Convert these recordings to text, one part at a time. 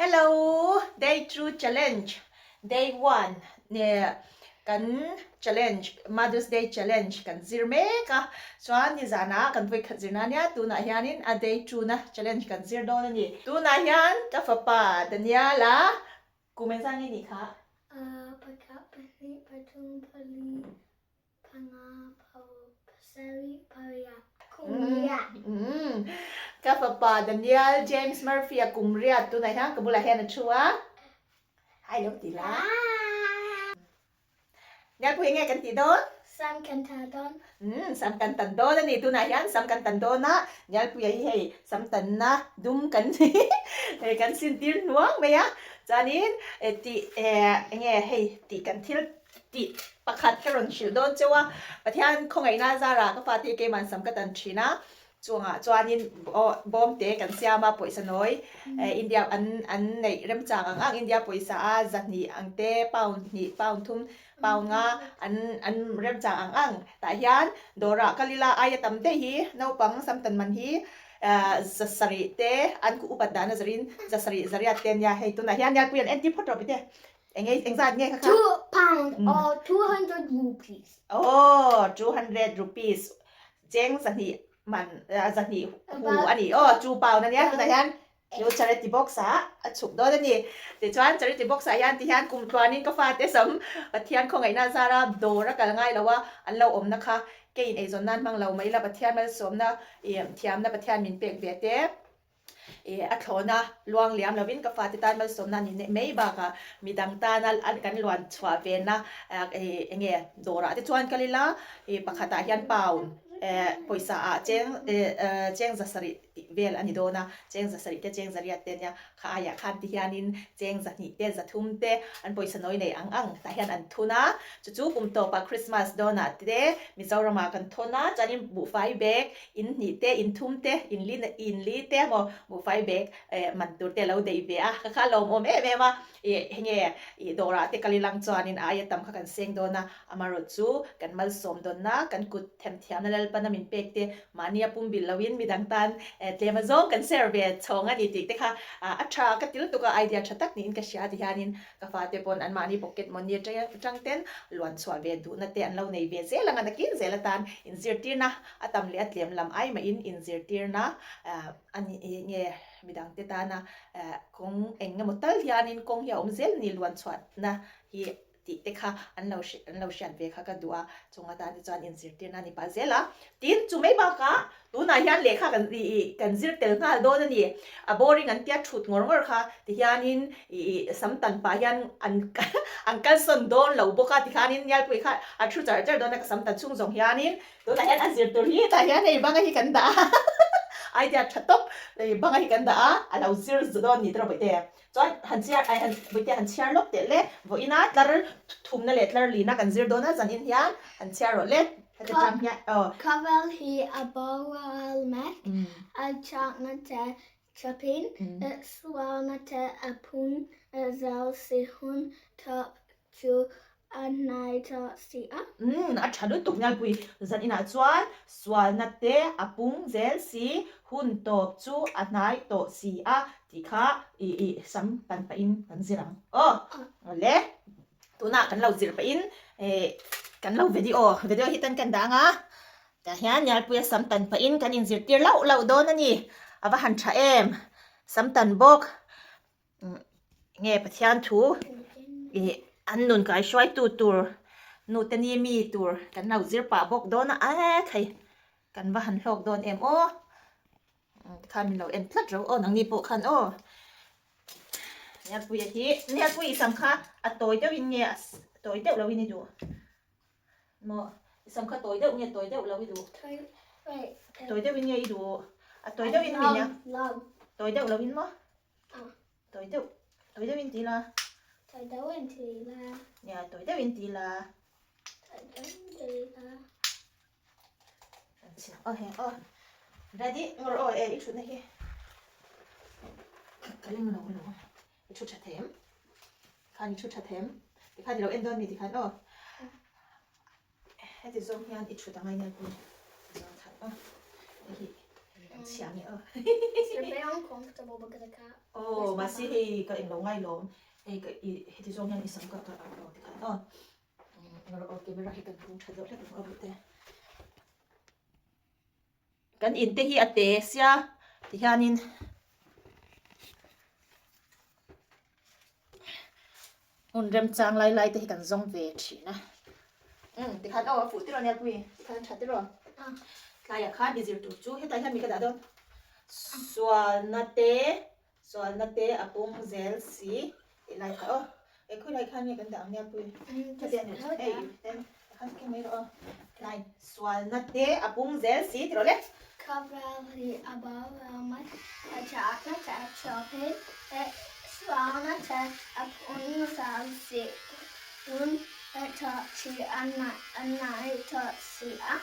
Hello day two challenge day one ne kan challenge Mother's Day challenge kan zir mek a chuan nizanah kan vawi khat zirna ania tunah hianin a day two na challenge kan zir dawn a ni. Tunah hian ka fapa Daniel-a kum engzah nge nih kha? Pakhat, pahnih, pathum, pali, Panga, paruk, pasarih, pariat, kum riat. Ka fapa Daniel James Murphy a kum riat tunah hian ka bulah hian a thu a. Hi lo ti la. Daniel pawh hi nge kan tih dawn? Sam kan tan dawn. Sam kan tan dawn a ni. Tunah hian sam kan tan dawn a. Daniel puia hi hei sam tanna dum kan kan sintir hnuang mai a. Chuanin tih enge hei tih kan thil Tih pakhat ka rawn hrilh dawn cheu a, Pathian khawngaihna zarah ka fate hi keiman sam ka tan thin a, chungah chuanin bawm te kan siam a, pawisa nawi India an an neih remchang ang ang India pawisa a zahnih ang te pound hnih pound thum pound nga an an remchang ang ang tah hian dawrah kal ila aia tam daih hi naupang sam tan man hi zasarih te an upat dana zarin zasarih zariat te ania hei tunah hian Nialpui an entir phawt rawh bite. Eng nge eng zat nge kha kha? £2 or 200 rupees. Oh, 200 rupees. Cheng zahnih man zahnih hu a ni. Oh, 2 pound a nia. Tunah hian chu charity box ah a chhuk dawn a ni. Tichuan charity box ah hian tihian kum tluanin ka fate sam Pathian khawngaihna zara dawr a kal ngai lo a, an lo awmna kha keiin eizawn nan hmang lo mai ila Pathian malsawmna thiamna Pathian min pek ve te. Ih a thlawna luang liam lovin ka fate tan malsawmna a ni mai bakah midang tana kan luan chhuah vena ih eng nge dawrah te chuan kal ila ih pakhatah hian pound eh pawisa ah cheng eh cheng zasarih tih vel a ni dawn a, cheng zasarih te cheng zariat te ania kha aiah khan ti hianin cheng zahnih te zathum te an pawisa nawi nei ang ang tah hian an thun a, chu chu kum tawpah Christmas dawnah te Mizoramah kan thawn a chuanin buhfai bag In hnih te, in thum te, in li in li te emaw buhfai bag eh man tur te a lo deih ve a, ka kha lawmawm em em a, ih henge ih dawrah te kal ilang chuanin a aia tam kha kan seng dawn a, amaherawh chu kan malsawm dawnna, kan kut themthiamna Lalpana min pek te mahnia pumbilh loin midang tan eh tlem azawng kan share ve chhawng a ni tih te kha a tha ka ti lutuk a, idea tha tak niin ka hria tihianin Ka fate pawn anmahni pocket money atang ten luan chhuah ve duhna te an lo nei ve zel ang a, nakin zel atan inzirtirna a tam leh a tlem lam ai mahin inzirtirna a ni nge midangte tana kawng eng emaw tal hianin kawng hi a awm zel a ni luan chhuahna hi tih te kha an lo an lo hriat ve kha ka duh a, chung atan te chuan inzirtirna a ni pah zel a. Tin, chu mai bakah Tunah hian lehkha kan ih kan zir tel nghal dawn a ni. A boring an tia thut ngawr ngawr kha tihianin ih sam tan pah hian an an kalsawn dawn lo bawk a tikhanin Nialpui kha a thu char char dawn a ka sam tan chhung zawng hianin tunah hian a zir tur hi tah hian hei banga hi kan dah a idea tha tawp hei banga hi kan dah a a lo zir dawn ni tawh bawihte chuan han chhiar ai han bawihte han chhiar lawk teh le vawiina tlar thumna leh tlar lina kan zir dawn a zanin hian han chhiar rawh le. Heti tang hian aw. Khawvel hi a boral mek, a chakna te chapin, sualna te a pung zel si hun tawp chu a hnai tawh si a. Umm a tha lutuk Nalpui zan inah chuan sualna te a pung zel si hun tawp chu a hnai tawh si a tih kha i i sam tan pahin kan zir ang aw. Awle. Tunah kan lo zir pahin eh kan lo video video hi tan kan dang a tah hian Nialpuia sam tan pahin kan inzirtir lauh lauh dawn a ni a va han tha em sam tan bawk nge Pathian thu ih an nun kai hruaitu tur nu te ni mi tur kan lo zir pah bawk dawn a e thei kan va han hlawk dawn em aw tikhan min lo en tlat ro aw nangni pawh khan aw. Nialpuia hi Nialpui i sam kha a tawi deuh in nge a tawi deuh lo in i duh maw i sam kha tawi deuh nge tawi deuh lo i duh tawi deuh in nge i duh a tawi deuh in mi nia tawi deuh lo in maw tawi deuh tawi deuh in ti la tawi deuh in ti la nia tawi deuh in ti la tawi deuh in ti la Aw heng aw ready ngawr aw e i thutna hi ka ring lo lo i thu tha them khan i thu tha them tikhan i lo en dawn mi tikhan aw heti zawng hian i thut angai nia pui zawng khan aw hei hi. Kan chhia nge aw. It's a bit uncomfortable because I can't. Aw, mahse hei ka englo ngai lawm. Hei ka i heti zawng hian i sam ka ka aw tikhan aw. Aw camera hi kan hung tha deuh hlek ang aw bute. Kan in te hi a te sia tihianin hmun remchang lai lai te hi kan zawng ve thin a. Umm tikhan aw a fuh tiraw nia pui tikhan a tha tiraw. Tlaiah khan i zir tur chu hetah hian mi ka dah dawn. Sualna te Sualna te a pung zel si tih lai kha aw. He khawi lai khan nge kan dah ang nia pui. Khati a ni hei ten khan keng mai rawh aw. Tlai sualna te a pung zel si ti rawh le. Khawvel hi a bo lo mai a chakna te chawpin sualna te a pung zel si hun tha chi a nai tawh si a.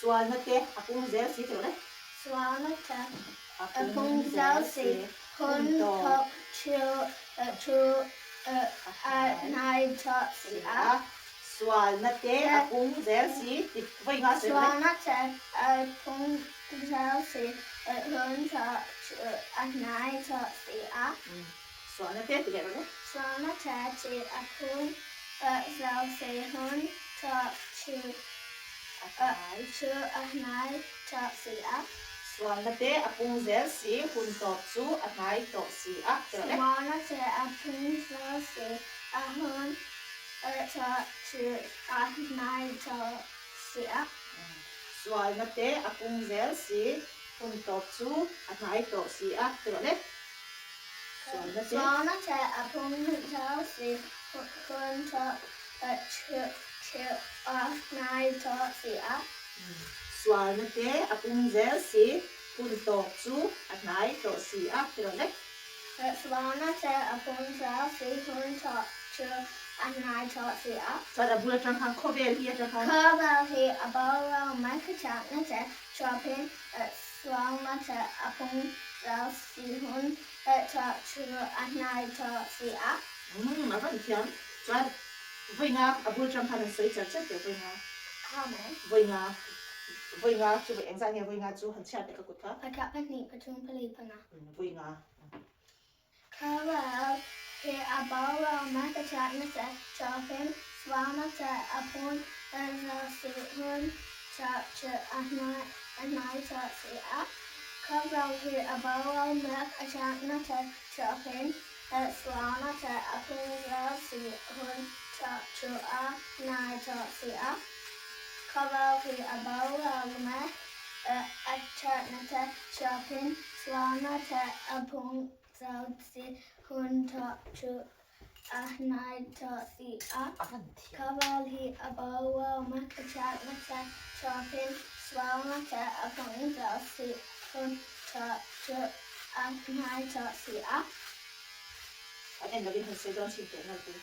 Sualna te a pung zel si ti rawh le. Sualna te A phung zel si, hun thawk chu a hnai tawh si a. Sualna te a pung zel si ti vawi nga sawi rawh le. Sualna te a pung zel si, hun thawk chu a hnai tawh si a. Sualna te ti leh rawh le. Sualna te chi a pung zel si, hun thawk chu a hnai tawh si a. Sualna te a pung zel si, hun tawp chu a hnai tawh si a, ti rawh le. Sualna te a pung zel si, a hun tawh chu a hnai tawh si a. Sualna te a pung zel si, hun tawp chu a hnai tawh si a, ti rawh le. Sualna te. Sualna te a pung zel si, hun tawp chu a hnai tawh si a. Sualna te a pung zel si, hun tawp chu a hnai tawh si a, ti rawh le. Sualna te a pung zel si, hun tawp chu a hnai tawh si a. Chuan a bul atang khan khawvel hi atang khan. Khawvel hi a bo lo mai ka chakna te chhuapin sualna te a pung zel si, hun tawp chu a hnai tawh si a. Umm a van thiam. Chuan Vawi nga a bul tang khan an sawi char char teh vawi nga. Vawi nga vawi nga chu vawi engzah nge vawi nga chu han chhiat teh ka kut kha. Pakhat pahnih pathum pali panga. Vawi nga. Khawvel hi a bo lo mai ka chhiat nasa chawhim sual nasa a phun zo si hun chauh chu a hnai chauh si a. Khawvel hi a bo lo mai ka chhiat nasa chawhim Sualna te a phung zel si hun tha chu a nai tawh si a, khawvel hi a bo lo mai a thatna te chhuakin sualna te a phung zel si hun tha chu a nai tawh si a, khawvel hi a bo lo mai a thatna te chhuakin sualna te a phung zel si hun tha chu a hnai tawh si a. An en lovin han sawi dawn chin teh nalh pui.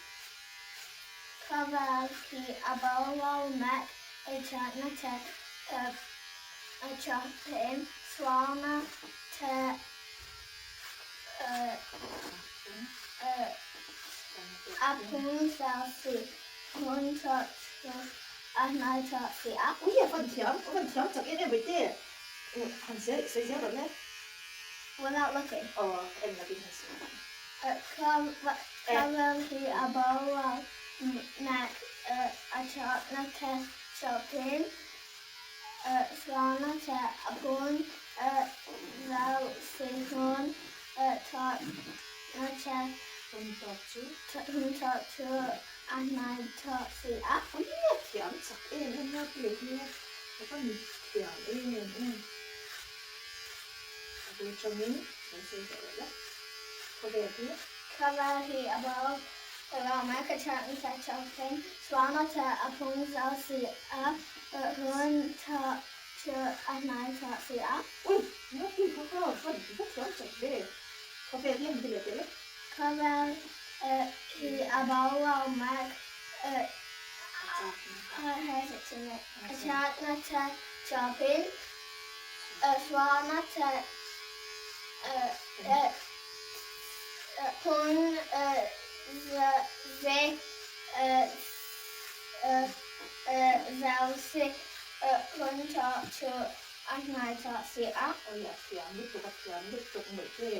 Khawvel khi a bo lo mek i thatna te a chhawpin sualna te a phung zel si hun tawh chu a hnai tawh si a. Ui a van thiam, a van thiam chak em em mai te. Han sawi sawi zel rawh le. Without looking. Aw en lovin han sawi. Khawvel hi a bo lo mek a chakna te chawpin sualna te a pun zo si hun tawpna te Hun tawp chu. Hun tawp chu a hnai tawh si a. Ui a thiam chak em em a pu leh hi a va ni thiam em em. A bul tangin kan sawi tawh loh la khawvel hi. Khawvel hi a bo ram a ka chhan ta chauhin sualna che a phung zo si a hun tha chu a hnai tawh si a. Ui nia pui kha kha va va thiam chak ve khawvel hi a ni leh teh le. Khawvel hi a bo ram a ka chhan ta chauhin Sualna te phun ze zau si hun tawh chu a hnai tawh si a. Oi a thiam lutuk a thiam lutuk mawlh te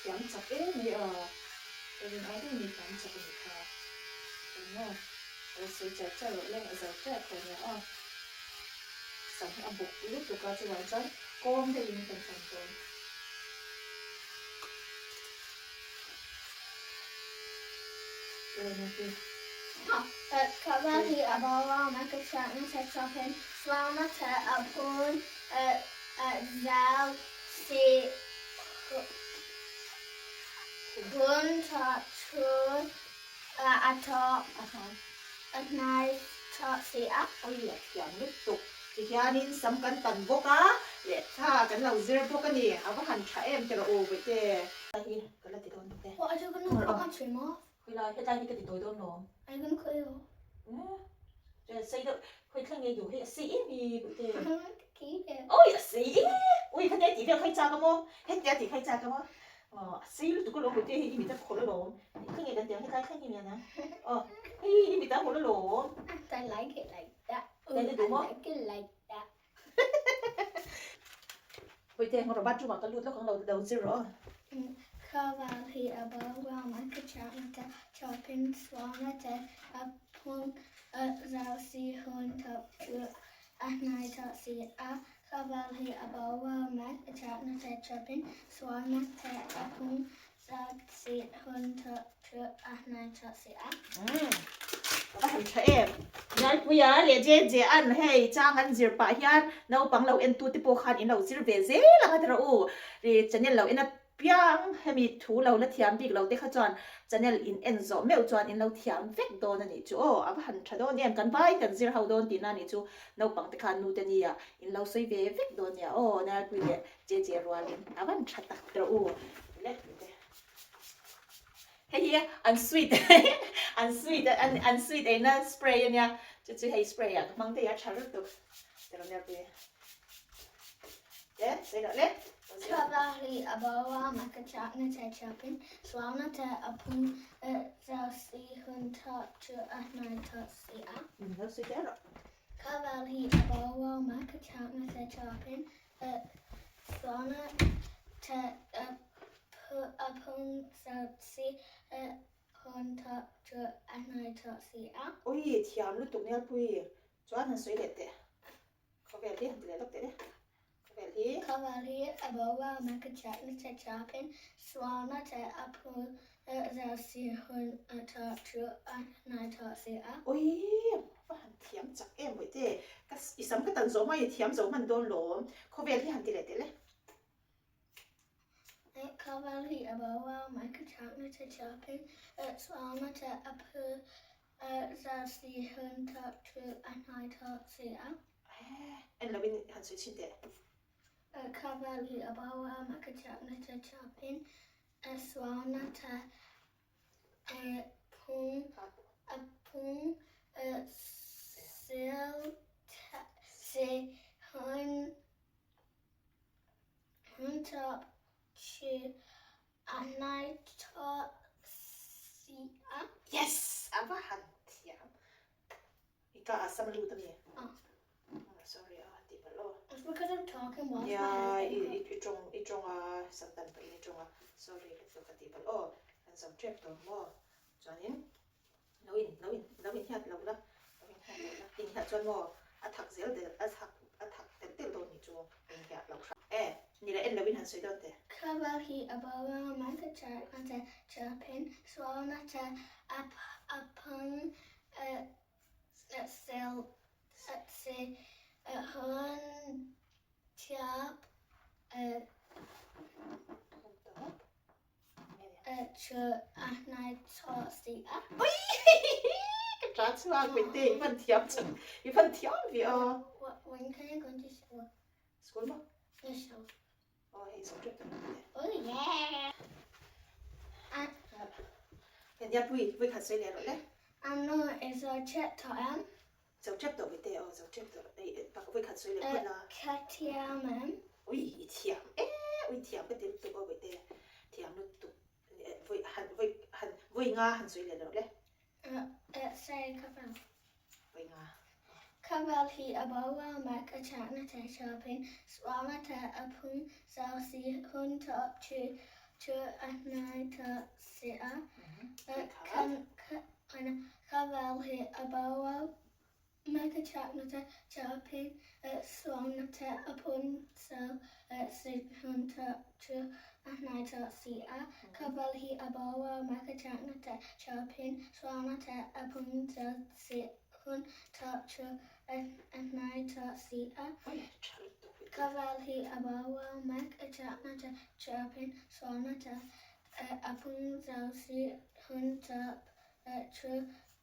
thiam chak em mai a ka rin ai deuh ni thiam chak a ni kha engmaw lo sawi char char rawh le a zo tep tho nia aw sam hi a bawk lutuk a chuvang chuan kawng deuh in kan tan dawn. Oi a thiam lutuk tihianin sam kan tan bawk a lehkha kan lo zir bawk a ni a va han tha em tiraw u Bawihte. Ka la ti dawn bawk e. What are you gonna cut my trim off? Khawi lai, hetlai hi ka ti tawi dawn lo. Are you gonna cut it off? Eh, sei deuh, khawi thla nge duh hei a sei em i Bawihte. I want to keep it. Oi a sei e, ui khatia tih vel khai chak a maw, hetia tih khai chak a maw. Aw a sei lutuk alawm Bawihte hei i mit a khawlh alawm. Thla nge kan ti ang hetlai thla nge mi ang aw hei i mit a khawlh alawm. I like it like that. I like it like that. Bawihte ngawrh bathroom ah ka lut lawk ang lo lo zir rawh aw. Khawvel hi a bo ram a ka chakna te chawpin sualna te a phung a zau si hun thawk chu a hnai tawh si a Khawvel hi a bo ram a ka chakna te chawpin sualna te a phung zau si hun thawk chu a hnai tawh si a. Ka va han tha em. Ngalpuia leh JJ an hei chang an zir pah hian naupang lo en tu te pawh khan in lo zir ve zel ang a ti rawh u. Ri channel lo en apiang hemi thu lo la thiam bik lo te kha chuan channel in en zawh meuh chuan in lo thiam vek dawn a nih chu aw. A va han tha dawn em kan vai kan zir ho dawn tihna a nih chu naupang te khan nu te nia in lo sawi ve vek dawn nia aw Ngalpui leh JJ rualin a van tha tak ti rawh u. Le. Hei hi an sweet an sweet an an sweet eina spray ania chu chu hei spray ah ka hmang thei a tha lutuk tiraw nia pui te sawi rawh le Thabahli a bo a ma ka chak na te chapin sual na te a phung zau si hun tha chu a hnai tha si a. Lo sawi te rawh. Thabahli a bo a ma ka chak na te chapin sual na te a A phung si hun tawh chu a hnai tawh si a. Ui, thiam lutuk Nelpui chuan han sawi leh teh. Khawvel hi han ti leh lawk teh le. Khawvel hi. Khawvel hi a bo a, ma ka chhiatna che chapin sualna che a phung zau si hun tawh chu a hnai tawh si a. Ui, va han thiam chak em Bawihte. Ka i sam ka tan zawh hma i thiam zo hman dawn lawm. Khawvel hi han ti leh teh le. En lovin han sawi chhin teh. Hun top chu a hnai tawh si a. Yes! A va han thiam. I ka ah sam lut a mi? Ah. Sorry a tih palh aw. It's because I'm talking whilst my hair is Yeah, i tawng i tawng a sam tan pah in i tawng a. Sorry lutuk ka tih palh aw. Kan zo tep tawh maw? Chuanin lo in lo in lo in hiat lo la lo in hiat lo la in hiat chuan maw a thak zel del a thak a thak telh telh dawn nih chu in hiat lo hram e ni leh en lo in han sawi dawn teh. Cover hi a bo a mai ka char a che chapin sualna che a a phung a sel a se a hun thiap a Chu a hnai tawh si a. Ka tla chhuak Bawihte i van thiam chak i van thiam ve a. When can I go to school? School maw? No school. Oh hei zo tep tawh lo. Oh yeah. Nia pui pui khat sawi leh rawh le. Ano is a chet tawh em? Zo tep tawh Bawihte aw zo tep tawh ei pak vawi khat sawi leh phawt la. Ka thiam em? Ui i thiam e ui thiam ka ti lutuk aw Bawihte thiam lutuk vawi han vawi han vawi nga han sawi leh loh le. Sorry ka fel. Vawi nga. Khawvel hi a boral mek a chakna te chawpin sualna te a phung zau si hun tawp chu chu a hnai tawh si a. Khawvel hi a boral mek a chakna te chawpin sualna te a phung zau si hun tawp chu a hnai tawh si a. Khawvel hi a boral mek a chakna te chawpin sualna te a phung zau si Hun tawp chu a hnai tawh si a. Khawvel hi a boral mek a chakna te chirpin sualna te a pung zau si hun tawp chu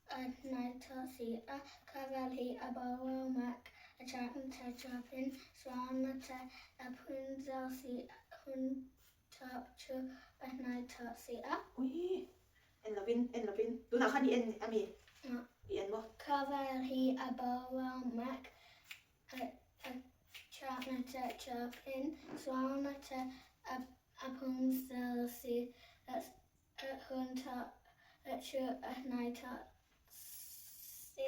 a hnai tawh si a. Khawvel hi a boral mek a chakna te chirpin sualna te a pung zau si hun tawp chu a hnai tawh si a. Ui, en lovin, en lovin. Tunah khan i en ami? I en maw? Khawvel hi a boral mek a chakna te chawpin sualna te a pung zel si hun tawp chu a hnai tawh si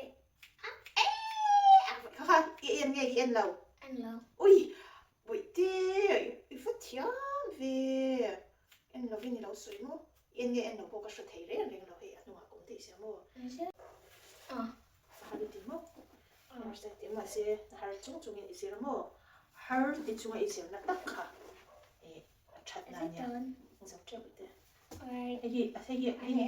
a. Kha kha i en nge i en lo? En lo. Ui, Bawihte, i va thiam ve. En lovin i lo sawi maw? I en nge en lo pawh ka hre thei reng reng lo hei a hnungah ka awm daih sia maw? Aw. A har ti maw? Har se ti mahse har chung chungin i zir maw? Har ti chunga i zirna tak kha i a that na ania. Zo teuh Bawihte. Hei hi hei hi hei hi.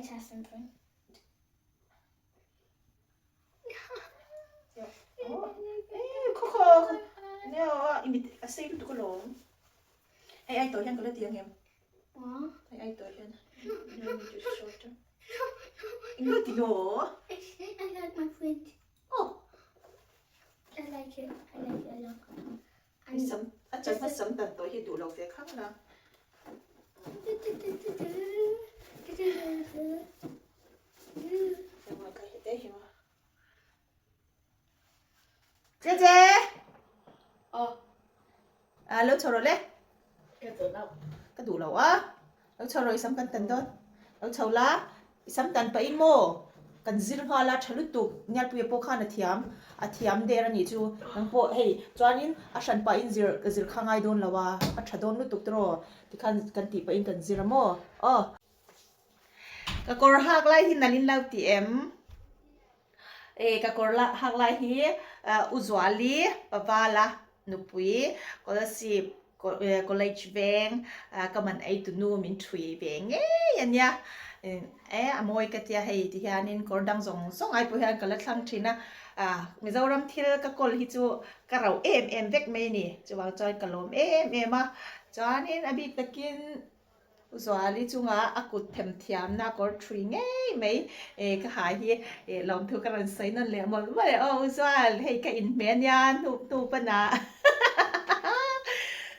Hei ai tawh hian ka la ti ang em? Hei ai tawh hian. Eng la ti lo? I like my fringe. Oh. I like it. I like it a lot. Sam a chan sam dan tawh hi duh lo ve khang la. Che che. Aw. À lo chho rawh le. Ka duh lo. Ka duh lo a. Lo chho rawh i sam kan tan dawn. Lo chho la. I sam tan pah in maw? Kan zir nghal a tha lutuk. Ngialpuia pawh khan a thiam. A thiam der a nih chu. Nang pawh hei chuanin a hran pah in zir zir kha ngai dawn lo a. A tha dawn lutuk tiraw. Tikhan kan tih pah in kan zir a maw? Aw. Ka kawr hak lai hi nalin lo ti em? E ka kawr hak lai hi U Zuali Pavala nupui Kolasib College veng ka man ei tunu min thui ve ngei a nia. E a mawi ka tia hei ti hianin kawr dang zawng zawng ai pawh hian ka la thlang thin a. Mizoram thil ka kawl hi chu ka rauh em em vek mai a ni. Chuvang chuan ka lawm em em a. Chuanin a bik takin U Zuali chunga a kut themthiamna kawr thui ngei mai e ka ha hi e lawmthu ka rawn sawi nawn leh mawlh mawlh e aw U Zual hei ka inhmeh ania hnup hnup a na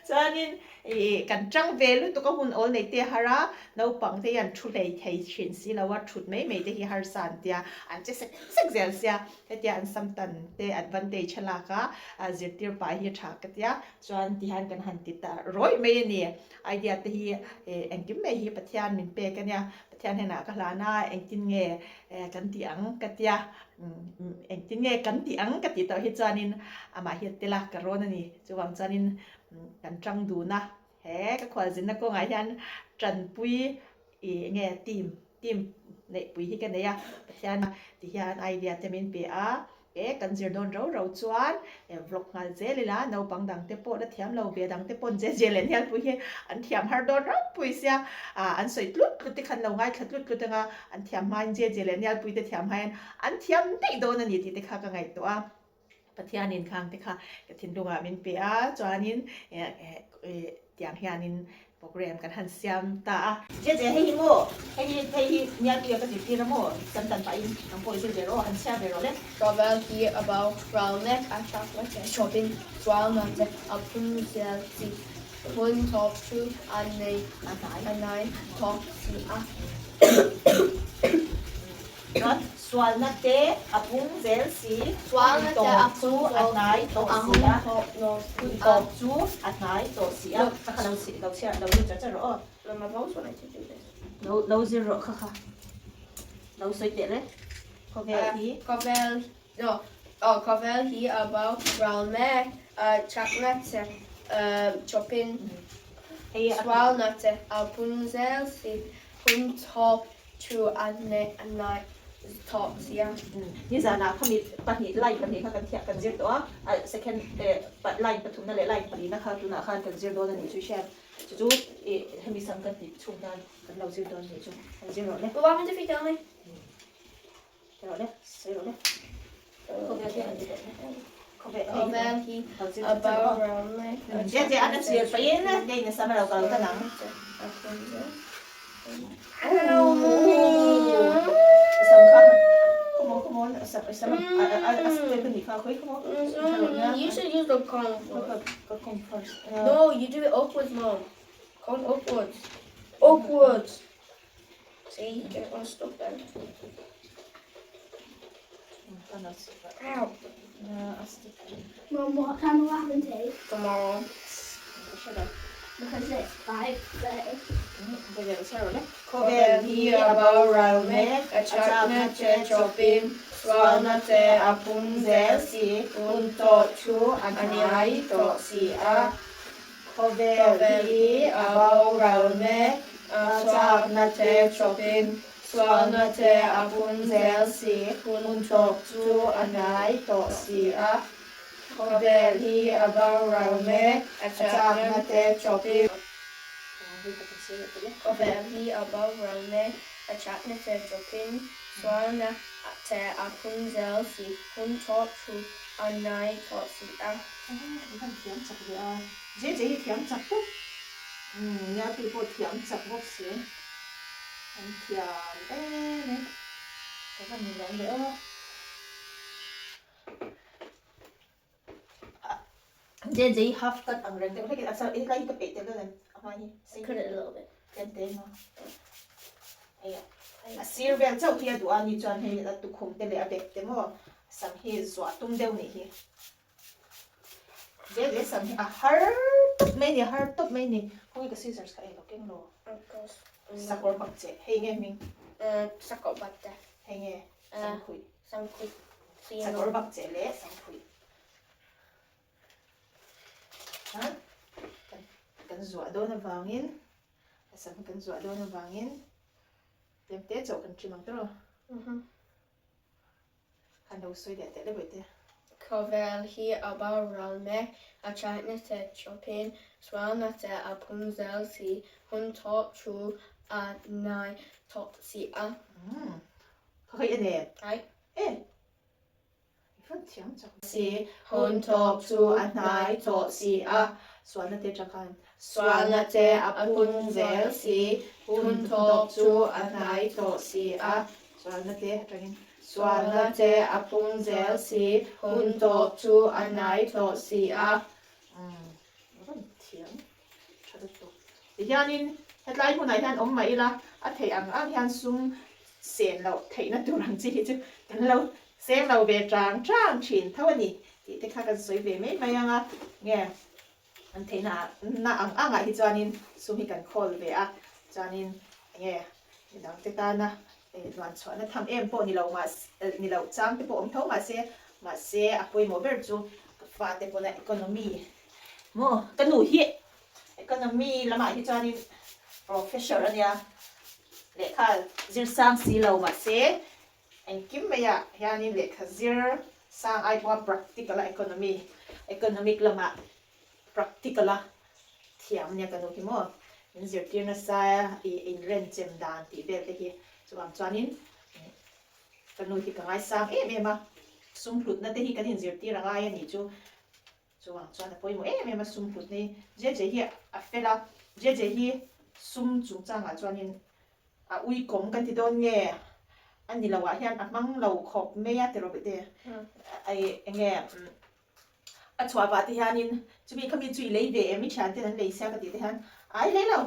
chuanin e kan tang ve lutuk a hun awl nei te a har a naupang te hian thu hlei thei thin si lo a thut mai mai te hi harsa an tia an che sek sek zel sia hetia an sam tan te advantage a lak a zirtir pah hi a tha ka tia chuan tihian kan han ti ta rawih mai a ni. Idea te hi engkim mai hi Pathian min pek a nia, Pathian hnenah ka hlan a, engtin nge kan tih ang ka tia, engtin nge kan tih ang ka tih tawh hi chuanin amah hi a tel a, ka rawn a ni. Chuvang chuanin kan tang dun a, he ka khualzinna kawngah hian tanpui ih nge team, team neihpui hi ka nei a, Pathian ti hian idea te min pe a. E kan zir dawn rau rau chuan e vlog nghal zel ila naupang dang te pawh la thiam lo ve dang te pawn je je leh hnialpui hi an thiam har dawn rau pui sia ah an sawi tlut tlut te khan lo ngaithla tlut tlut anga an thiam hmain je je leh hnialpui te thiam hmain an thiam daih dawn a ni tih te kha ka ngaihtuah a Pathianin khang te kha ka thinlungah min pe a chuanin e e Tiang hianin program kan han siam ta a. Je je hei hi maw, hei hi hei hi Nialpuia ka zirtir a maw, kan tan pahin ang pawh i zir ve rawh, han chhiar ve rawh le. Travel hi about ralnek a chakna che chawpin sualna che a phun zel chi hun thawk chu a nei a nai thawk si a. Chuan sualna te a pung zel si, sualna te a chu a hnai tawh si a, tawp chu a hnai tawh si a, kha kha lo lo chhiar lo zir char char rawh aw. Lo lo zir rawh kha kha lo sawi teh le khawvel hi. Khawvel no. Aw khawvel hi a bo ral mek a chakna che chawpin sualna che a pun zel si hun tawp chu a hnai tawh sia. Nizanah khami pahnih line pahnih kha kan thiah kan zir tawh a, a second line pathumna leh line palina kha tunah khan kan zir dawn a nih chu hriat chu chu ih hemi sam kan tih chhung hian kan lo zir dawn a nih chu kan zir rawh le. What happens if you tell me? Khawvel hi a boral mek a You should use the comb first. No, you do it upwards, mom. Comb upwards. Upwards. See, you get unstuck then. Ow. Mum, what time will happen to? Tomorrow. Because it's 5:30. Khawvel hi a boral mek, a chakna che chawpin, sualna che a pung zel si, hun tawh thu a hnai tawh si a. Khawvel hi a boral mek, a chakna te chawpin, sualna te a pun zel si, hun tawp chu a hnai tawh si a. Khawvel hi a boral mek, a chakna te chawpin. Khawvel hi a boral mek, a chakna te chawpin, sualna te a pun zel si, hun tawp chu a hnai tawh si a. I han thiam chak ve a. JJ hi thiam chak tawp. Umm nia tui pawh thiam chak bawk si. An thiam em e. Ka van ni lawm ve aw. JJ hi half cut ang reng deuh hlekin a char helai hi ka peih tel dawn em a hma hi. Cut it a little bit. Tlem te emaw. Hei a sir vel chauh hi a duh a ni chuan hei a tukhum te leh a bek te maw sam hi zuah tum deuh nih hi. Zel zel sam hi a har tawp mai ni a har tawp mai ni khawnge ka scissors kha ei lo keng lo sakawr bak che hei nge hming Sakawr bak che hei nge samkhuih samkhuih sakawr bak che leh samkhuih ha kan zuah dawn avangin a sam hi kan zuah dawn avangin tlem te chauh kan trim ang tawh Khan lo sawi leh teh leh te. Khawvel hi a boral mek, a chakna te chawpin, sualna te a pung zel si, hun tawp thu a nai tawh si a. Umm ka kai ene. Ai. E. I fan thiam chak. Si, hun tawp chu a hnai tawh si a, sualna te chakhan. Sualna te a pung zel si, hun tawp chu a hnai tawh si a. Sualna te atangin sualna te a pung zel si, hun tawp chu a hnai tawh si a. Umm, a rawn thiam tha lutuk. Tihianin hetlai hmunah hian awm mah ila, a theih ang ang hian sum sen loh theihna tur ang chi hi chu kan lo seng lo ve chang chang thin tho a ni tih te kha kan sawi ve mai mai ang a, nge An theihna na ang angah hi chuanin sum hi kan khawl ve a, chuanin enge midangte tana luan chhuahna tham em pawh ni lo mah ni loh chang te pawh awm tho mahse, mahse a pawimawh ber chu ka fate pawna economy maw ka nu hi economy lamah hi chuanin professor a nia, lehkha zir sang si lo mahse Engkim maiah hianin lehkha zir sang ai pawha practical a economy, economic lamah practical a thiam nia ka nu hi maw min zirtir nasa i inrenchem dan tih vel te hi chuvang chuanin ka nu hi ka ngaisang em em a, sum hlutna te hi kan inzirtir a ngai a nih chu. Chuvang chuan a pawimawh em em a sum hlut hi. JJ hi a fel a, JJ hi sum chungchangah chuanin a uikawm kan ti dawn nge a ni loah hian a hmang lo khawp mai a tiraw bete enge a chhuah vah te hianin chumi khami chu i lei ve em i thianten an lei sia ka tih te hian ai lei lo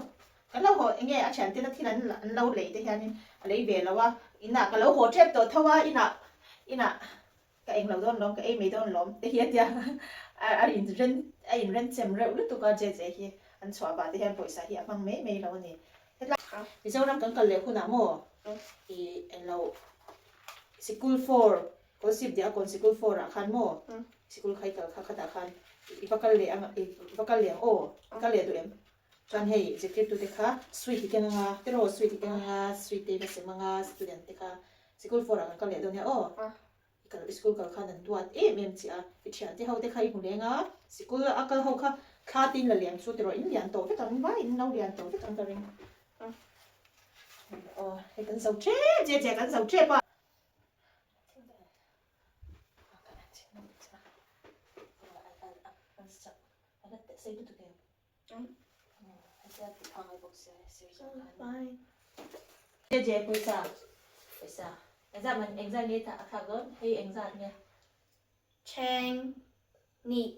kan lo haw enge a thianten a thil an an lo lei te hianin a lei ve lo a inah ka lo haw tep tawh tho a inah inah Ka eng lo dawn lawm, ka ei mai dawn lawm te hi a tia a inren a inrenchem reuh lutuk a JJ hi an chhuah vah te hian pawisa hi a hmang mai mai lo a ni. Hetlai Mizoram kan kal leh hunah maw i englo sikul for. Kawlsip Diakon Sikul Four ah khan maw sikul khai kal kha khatah khan i va kal leh ang i va kal leh ang aw i kal leh duh em? Chuan hei zirtirtu te kha sweet i keng anga tiraw sweet i keng anga sweet te i va sem anga student te kha sikul four ah kan kal leh dawn nia aw i kal i sikul kal khan an duat em em che a i thiante ho te kha i hmu leng a sikul a kal ho kha thla tin la liam chu tiraw in lian tawh vek ang vai in lo lian tawh vek ang ka ring aw hei kan zo tep che che kan zo tep a. Cheng hnih.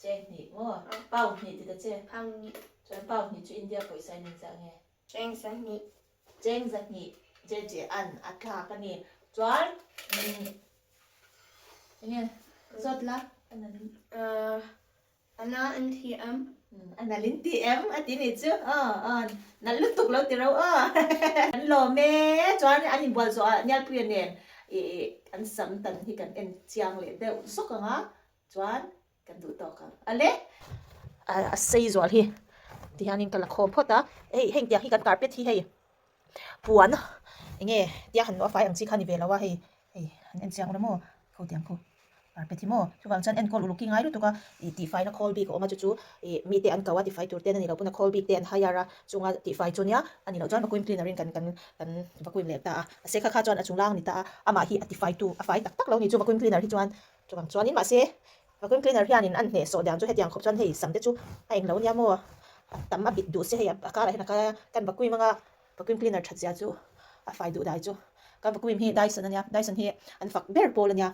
Cheng hnih maw? Pau hnih ti ta che. Pau hnih. Chuan pau hnih chu India pawisa in engzah nge? Cheng zahnih. Cheng zahnih JJ an a thlak a ni. Chuan umm enge zawt la a nal in. Ahh a nal in ti em? A nal in ti em a ti ni chu aw aw nal lutuk lo ti reuh aw an lawm e. Chuan an inbual zawh ah Nialpuia nen ih an sam tan hi kan en chiang leh deuh zawk ang a chuan Kan duh tawk ang. A le. A sei zual hi tihianin ka la khawm phawt a. Hei heng tiang hi kan carpet hi hei puan enge tia han luah fai ang chi kha ni ve lo a hei hei han en chiang ula maw kho tiang kho carpet hi maw chuvang chuan enkawl uluk hi ngai lutuk a ih tihfaina khawl bik a awm a chu chu ih mite an ko a tifai tur ten a ni lo pawn a khawl bik te an hire a chunga tihfai chu nia a ni loh chuan vacuum cleaner in kan kan kan vacuum leh ta a a se kha kha chuan a chunglang a ni ta a amah hi a tifai tu a fai tak tak lo ni chu vacuum cleaner hi chuan Chuvang chuanin mahse vacuum cleaner hianin an hnehsawh dan chu hetiang khawp chuan hei sam te chu a englo nia maw a tam a bit duh se hei a karah hian a kal a kan vacuum anga vacuum cleaner that zia chu a fai duh dai chu kan vacuum hi Dyson ania Dyson hi an fak ber pawl ania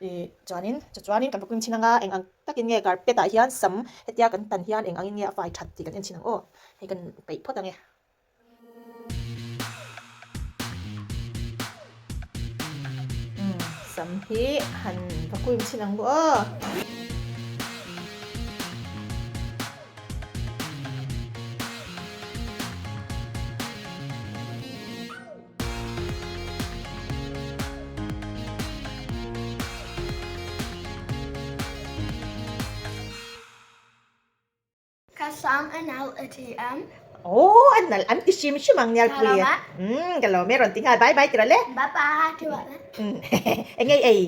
ih chuanin chu chuanin kan vacuum chhin anga eng ang takin nge carpet ah hian sam hetia kan tan hian eng angin nge a fai that tih kan en chhin ang aw hei kan peih phawt ange. Sam hi han vacuum chhin ang bawk aw. Ka sam a nalh a ti em? Aw a nalh an ti hrim hrim ang Nialpui. Ka lawm a. Umm ka lawm e rawn ti nghal bye bye ti rawh le. Bye bye ti rawh le. Umm eng ei ei?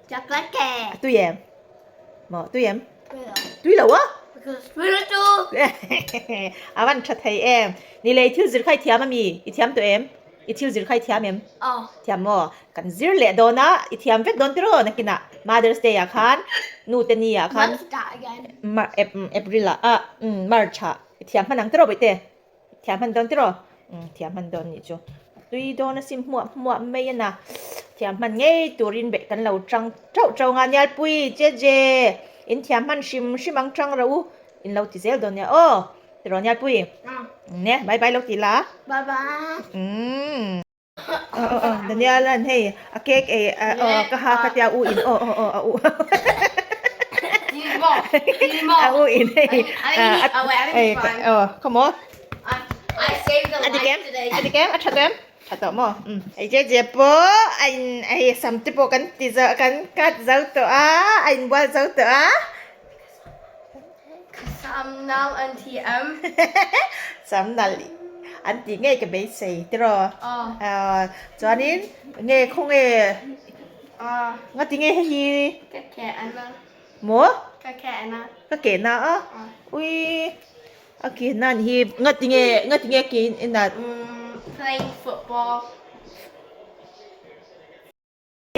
Chocolate cake. A tui em? Maw tui em? Tui lo. Tui lo a? Because tui lo chu. A van tha thei em. Ni le i thil zir kha i thiam ami? I thiam tawh em? I thil zir kha i thiam em? Aw. Thiam maw? Kan zir leh dawn a, i thiam vek dawn tiraw nakinah Mother's Day ah khan nu te ni ah khan Month start again. April ah ah March ah i thiam hman ang tiraw bawihte? I thiam hman dawn tiraw? Umm thiam hman dawn nih chu. A tui dawn asin hmuah hmuah mai a na. Thiam hman ngei turin beh kan lo tang tauh tauh nga Nialpui che je in thiam hman hrim hrim ang tang rawh u in lo ti zel dawn nia aw. Tiraw Nialpui? Ne bye bye lo ti la. Bye bye. Umm. Aw aw aw Daniel an hei a cake ei aw ka ha ka tia u in aw aw aw a u a u in hei hei aw come on a dik em a dik em a tha tawh em tha tawh maw hei je je pawh a in hei sam te pawh kan ti zo kan cut zo tawh a a inbual zo tawh a. Sam nal an ti em? Sam nal an tih ngei ka beisei tiraw? Aw. Chuanin nge khawnge ngati nge hei hi? Ka keh ana. Maw? Ka keh ana. Ka keh na a? Ui a keh na ni hi ngati nge ngati nge ke in a? Playing football.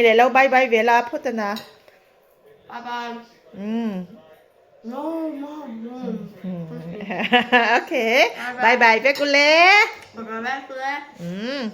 Leh lo bye bye ve la phawt a na. Bye bye. Umm. No mom no. Okay. Bye bye vek ule. Bye bye vek ule. Umm.